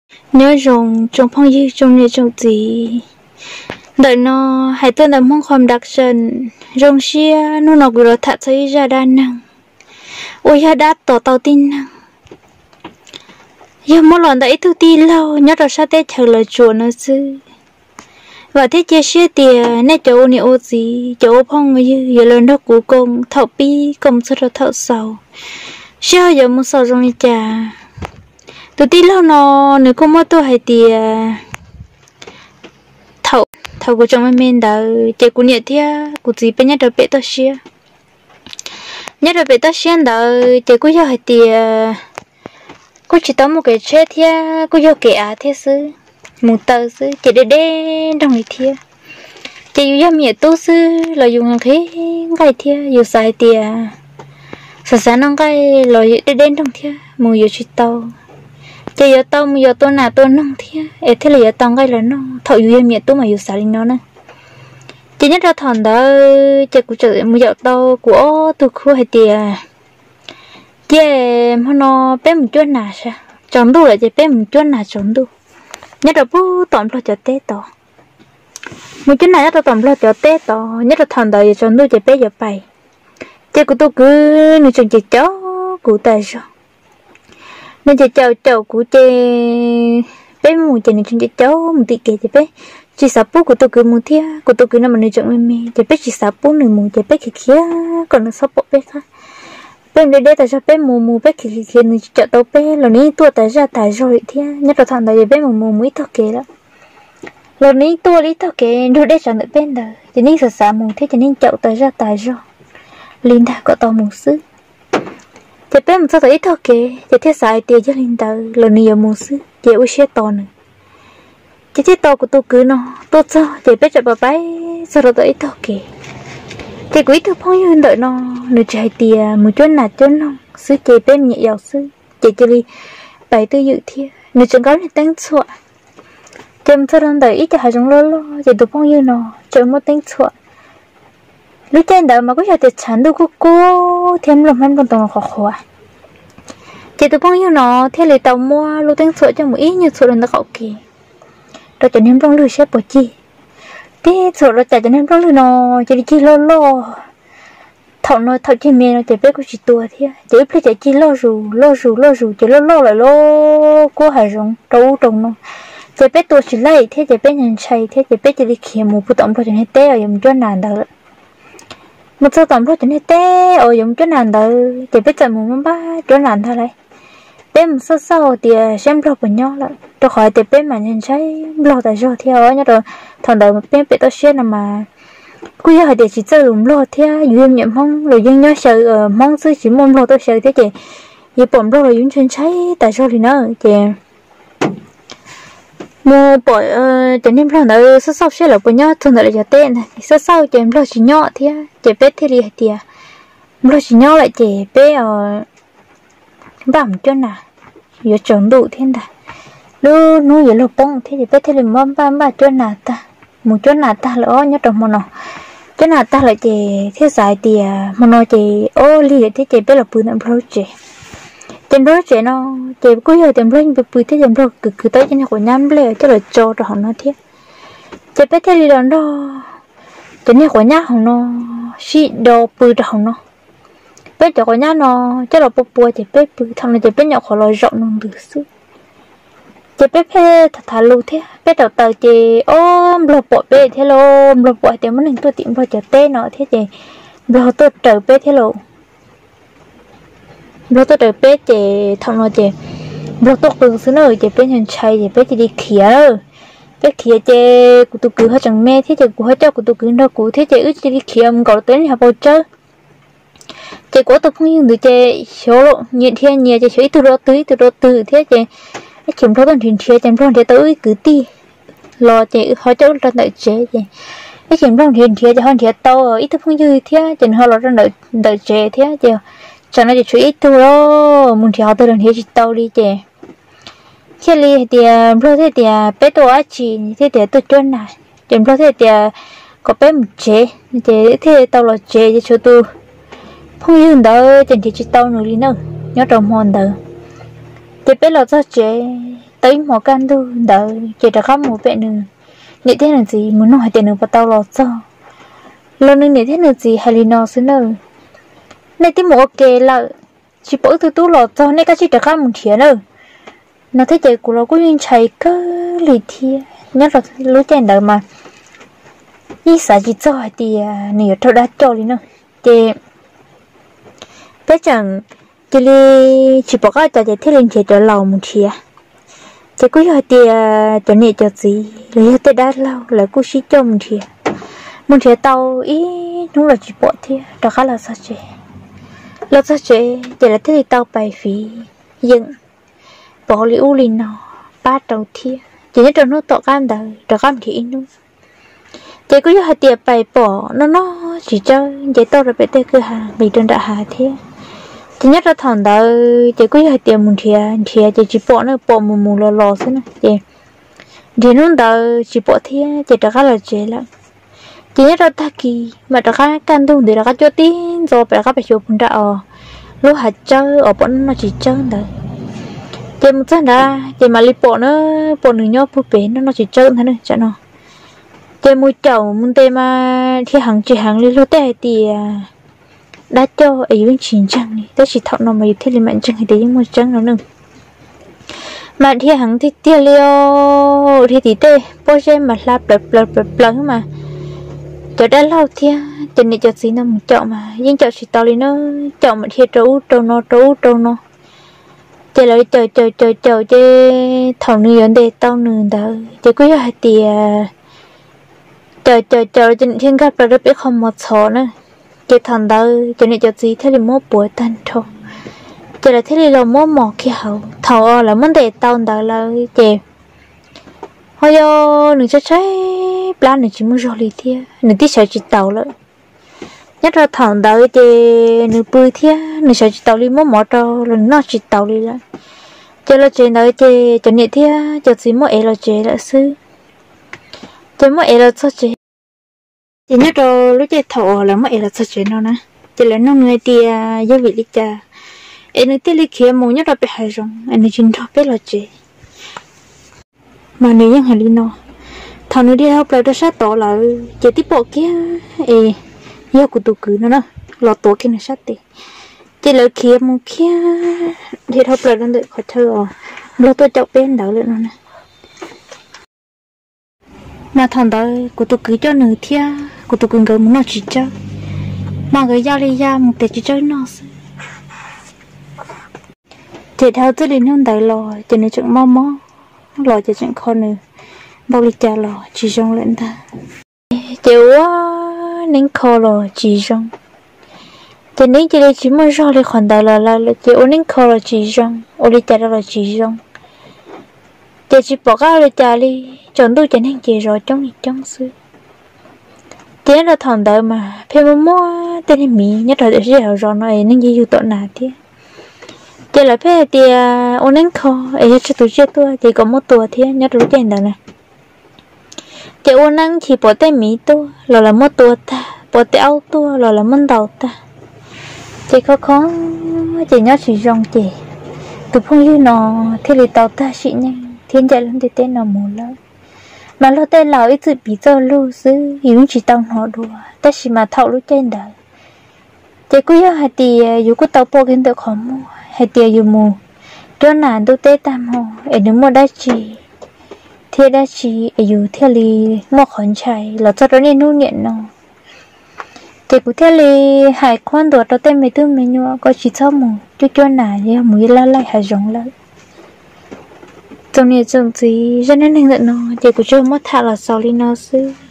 Nyob zoo tsoom phooj ywg tsoom niam tsoom txiv. Ntawm no hais tuaj ntawm Hmoob Qhov Npdab Seem. Zoo siab hnub no kuv los tham txog ib zaj dab neeg uas yog dab tom tau tib neeg. Yog muab los ntawm ib tug tij laug nyob rau sab teb chaws Los Tsuas no xwb. Vam thiab cia siab tias nej cov ua niam ua txiv, cov ua phooj ua ywg yuav los nrog kuv koom thaum pib koom txog rau thaum xaus, seb ho yuav mus xaus zoo li cas. Tus tij laug no nws kuj muab tuaj hais tias thaum kuv tseem me me ntawd ces kuv niam thiab kuv txiv peb nyob rau pem toj siab. Nyob rau pem toj siab ntawd ces kuj yog hais tias kuj tsis tau muaj kev tsheb thiab kuj yog kev av thiab xwb, mus taw xwb ces deb deb nroog li thiab. Ces yus yog me nyuam tub xwb los yus nqhis nqaij thiab yus xav hais tias xav xav noj nqaij los deb deb nroog thiab mus yuav tsis tau. Ces yuav tau mus yuav tua nas tua noog thiab es thiaj li yuav tau nqaij los noj. Thaum yus yog me nyuam tub mas yus xav li no na. Ces nyob rau thaum ntawd ces kuv txawm mus yaum tau kuv ob tug khub hais tias, ces hmo no peb mus cuab nas saib, tsaus ntuj lawm ces peb mus cuab nas tsaus ntuj nyob rau pem tom Nplog cov teb tod. Mus cuab nas nyob rau tom Nplog cov teb tod, nyob rau thaum ntawd yuav tsaus ntuj ces peb yuav pais. Ces kuv tus kwv nws tseem caum caum kuv tas zog. Nws ces caum caum kuv ces peb mus ces nws tseem caum caum mus tim kev ces peb tsis xav pub kuv tus kwv mus thiab. Kuv tus kwv no mas nws tseem me me ces peb tsis xav pub nws mus ces peb khiav khiav kom nws txhob pom peb qab. Peb mus deb deb tas zog, peb mus mus peb khiav khiav khiav nws tsis caum tau peb los nws yeej tuaj tas zaj tas zog li thiab. Nyob rau thaum ntawd ces peb mus mus mus ib tog kev lawm los nws yeej tuaj li ib tog kev nrug deb tsawv ntawm peb ntawd ces nws yeej xav xav mus thiab ces nws yeej caum tas zaj tas zog li ntag kom tau mus xwb. Ces peb mus txog tom ib tog kev ces thiaj xav hais tias yog li ntawd los nws yuav mus xwb ces ua siab tos nws. Ces thiaj tos kuv tus kwv no tuaj txog ces peb txawm pais pais txog rau tom ib tog kev. Ces kuv ib tug phooj ywg ntawm no nws tsis hais tias mus cuab nas cuab noog xwb ces peb me nyuam yaus xwb ces cia li pais twj ywm thiab nws tseem nqa lub niag teeb txhuam. Ces mus txog rau ntawm ib co hav zoov loj loj ces tus phooj ywg no tseem muab teeb txhuam. Lub caij ntawd mas kuj yog tias tshav ntuj kuj kub thiab nplooj hmab nplooj ntoo qhuav qhuav. Ces tus phooj ywg no thiaj li tau muab lub teeb txhuam coj mus ib nyuag txhuam rau ntawm qaum kev rau cov niag nplooj lwg saib puas cig. Tib txhuam rau cas cov niag nplooj lwg no cia li cig loj loj. Thaum no thaum cig me no ces peb kuj tsis tua thiab ces ib pliag ces cig loj zus loj zus loj zus ces loj loj lawm lauj, kub hav zoov rau ub rau no. Ces peb tua tsis laij thiab ces peb ntshai ntshai thiab ces peb cia li khiav mus puag tom Nplog cov niag teb uas yuav mus cuab nas ntawd lawm. Mus txog tom Nplog cov niag teb uas yuav mus cuab nas ntawd ces peb txawm mus npaj cuab nas ntag lauj. Peb mus xauj xauj tias saib Nplog puas nyob lawm rau qhov hais tias peb mas ntshai Nplog tas zog thiab os. Nyob rau thaum ntawd peb pem toj siab no mas kuj yog hais tias tsis txawj lus Nplog thiab yus yog me nyuam Hmoob los yeej nyob xyaw Hmoob xwb tsis muaj Nplog tuaj xyaw thiab ces yus pom Nplog los yus ntshai ntshai tas zog li na. Ces mus pom cov niag Nplog ntawd xauj xauj saib lawv puas nyob txog ntawm lawv cov teb ntag. Xauj xauj ces Nplog tsis nyob thiab ces peb thiaj li hais tias Nplog tsis nyob lawm ces peb npaj mus cuab nas, yuav tsaus ntuj thiab ntag. Lub hnub yuav luag poob thiab ces peb thiaj li mus npaj npaj cuab nas tag, mus cuab nas tag lawm os nyob rau hmo no. Cuab nas tag lawm ces thiaj xav hais tias hmo no ces ob lig lawm thiab ces peb los pw ntawm Nplog lub tsev. Ces Nplog lub tsev no ces kuj yog tias Nplog yeej pw pw thiab ces Nplog kwv kwv tau ib co niag quav nyab nplej coj los tso rau hauv no thiab. Ces peb thiaj li los nrog cov niag quav nyab hauv no sib do pw rau hauv no. Peb cov quav nyab no coj los pua pua ces peb pw, thaum no ces peb nyuam qhuav los zaum no ntws xwb. Ces peb pheej tham tham lus thiab peb taws taws ces ob Nplog pom peb thiab lauj, Nplog pom hais tias muaj neeg tuaj tim Nplog cov teb no thiab ces Nplog tuaj raws peb thiab lauj. Nplog tuaj raws peb ces thaum no ces Nplog tuaj qw xwb na ces peb ntshai ntshai ces peb cia li khiav. Peb khiav ces kuv tus kwv ho tseem me thiab ces kuv ho coj kuv tus kwv nrog kuv thiab ces wb cia li khiav mus nkaum rau tom niag hav paus tsawb. Ces kuv ob tug phooj ywg ntawd ces xyov nyias dhia nyias ces xyov ib tug rov twg ib tug rov twg thiab ces ib chim Nplog tuaj nrhiav nrhiav ces Nplog nrhiav tau wb ib kwv tij los ces ho coj wb rau ntawm tsev ces ib chim Nplog nrhiav nrhiav ces ho nrhiav tau ib tug phooj ywg thiab ces nws ho los rau ntawm tsev thiab ces tsam no ces tshuav ib tug los mus nrhiav qhov twg los nrhiav tsis tau li ces thiaj li hais tias Nplog thiaj tias peb tuaj ua dab tsi, thiaj tias tuaj cuab nas. Ces Nplog thiaj tias kom peb mus tsev, ces thiaj tau los tsev ces tshuav tus phooj ywg ntawd ces nrhiav tsis tau nws li na. Nyob rau hmo ntawd ces peb los txog tsev Ib hmo kaj ntug ntawd ces rov qab mus pem nws niam thiab nws txiv mus nug hais tias nws puas tau los txog. Los nws niam thiab nws txiv hais li no xwb na: Nej twb mus ua ke lawm, tsis pom wb tug tub los txog, nej kav tsij rov qab mus nrhiav na. No thiab ces kuv los kuj yeej ntshai kawg li thiab. Nyob rau lub caij ntawd mas yeej xav tsis txog hais tias nws yuav raug dab coj li na. Ces peb tseem cia li tsis pom qab cas ces thiaj li nrhiav cov laus mus nrhiav. Ces kuj yog hais tias cov niam cov txiv los yog tej dab laug lawv kuj sib coj mus nrhiav. Mus nrhiav tau ib hnub los tsis pom thiab rov qab los txog tsev. Los txog tsev ces lawv thiaj li tau pais fiv yeem pov li ub li no pab rau thiab. Ces nyob rau hnub tom qab ntawd rov qab nrhiav ib hnub, ces kuj yog hais tias pais pom noj noj tsis tsawb nce toj rau pem tej kwj ha nqis rau nram hav thiab. Ces nyob rau thaum ntawd ces kuj yog hais tias mus nrhiav nrhiav ces tsis pom na, pom mus mus los los xwb na. Ces nrhiav hnub ntawd tsis pom thiab ces rov qab los tsev lawm. Ces nyob rau tag kis mas rov qab kaj ntug ntawd rov qab cuab tib ntxo pem rov qab pem xyuas puag nram os lub hav tsawb os pom noj noj tsis tsawb ntawd. Ces mus txog nrad ces mam li pom na, pom nws nyob puag pem noj noj tsis tsawb ntag na tsam no. Ces mus caum mus ntes mas dhia heev tsis heev li, luag tej hais tias dab coj es yus yeej tsis ntseeg li, tab sis thaum no mas yus thiaj li mam ntseeg hais tias yeej muaj tseeb no na. Mas dhia heev tiag tiag li os, dhia tim tej pob zeb mas hla plaws plaws plaws plaws mas cov dab laug thiab cov niam cov txiv no mus caum mas yeej caum tsis tau li na. Caum mas dhia rau ub rau no rau ub rau no, ces lawv caum caum caum caum ces thaum nws yuav ntes tau nws ntawd ces kuj yog hais tias caum caum caum ces nws dhia nkag plaws rau pem qhov mos txhov na. Ces thaum ntawd cov niam cov txiv thiaj li muab puav tag nrho, ces lawv thiaj li los muab mos kiag hauv. Thaum lawv muab ntes tau ntawd lawm ces ho yog nws tshaib tshaib plab, nws tsis muaj zog li thiab nws twb sawv tsis taus lawm. Nyob rau thaum ntawd ces nws pw thiab nws sawv tsis taus li, muab mov rau los nws noj tsis taus li lawm. Ces los tsev ntawd ces cov niam thiab cov txiv muab ev los tsev lawm xwb. Ces muab ev los txog tsev, ces nyob rau lub caij thaum uas lawv muab ev los txog tsev no na, ces lawv nug nws hais tias yog vim li cas es nws thiaj li khiav mus nyob rau pem hav zoov es nws tsis nrog peb los tsev. Mas nws yeej hais li no: Thaum nws dhia dhau plaws rau sab tod lawm ces twb pom kiag es yog kuv tus kwv no na los tuav kiag nws sab tes. Ces lawv khiav mus kiag dhia dhau plaws rau ntawm qhov chaw uas nplog tuaj caum peb ntawd lawm no na. Mas thaum ntawd kuv tus kwv coj nws thiab kuv tus kwv nkawd mus noj txiv tsawb, mas nkawd ya li ya mus tes txiv tsawb noj xwb. Ces dhau txij li hnub ntawd los ces nws tseem mob mob los ces tseem kho nws npaum li cas los tsis zoo lawm ntag. Ces ua neeb kho los tsis zoo, ces neeb cia li tsis muaj zog li qhov ntawd los lawm, ces ua neeb kho los tsis zoo, ua li cas rau los tsis zoo. Ces tsis pom qab ua li cas li, tsaus ntuj ces neeg ces zov coob li coob xwb. Ces nyob rau thaum ntawd mas pheej muaj muaj tej niag miv nyob rau sij hawm zov no es neeg yeej yug tom nas thiab. Ces lawv pheej hais tias ua neeb kho es yog tsawg tus tsiaj tuaj ces kom muab tua thiab nyob rau lub caij ntawd na. Ces ua neeb chim pom tej miv tuaj los lawv muab tua tag, pom tej aub tuaj los lawv muab ntaus tag. Ces kho kho ces nyob tsis zoo ces tus phooj ywg no thiaj li tau tag sim neej thiab ncaim lub ntiaj teb no mus lawm. Mas luag tej laus ib txwm piv txoj lug xwb, yus yeej tsis tau hnov dua, tab sis mas thaum lub caij ntawd ces kuj yog hais tias yus kuj tau pom kiag ntawm qhov muag hais tias yus mus cuab nas ntuj teb tag hmo es nws muaj dab tsi thiab dab tsi es yus thiaj li muaj qhov ntshai los txog rau niaj hnub niam no. Ces kuv thiaj li hais qhuab ntuas rau tej me tub me nyuam kom tsis txhob mus cuab cuab nas, yog mus yog laj laij hav zoov lawm. Tsoom niam tsoom txiv, zaj neej neeg ntawm no ces kuv tsuas muab tham los xaus li no xwb.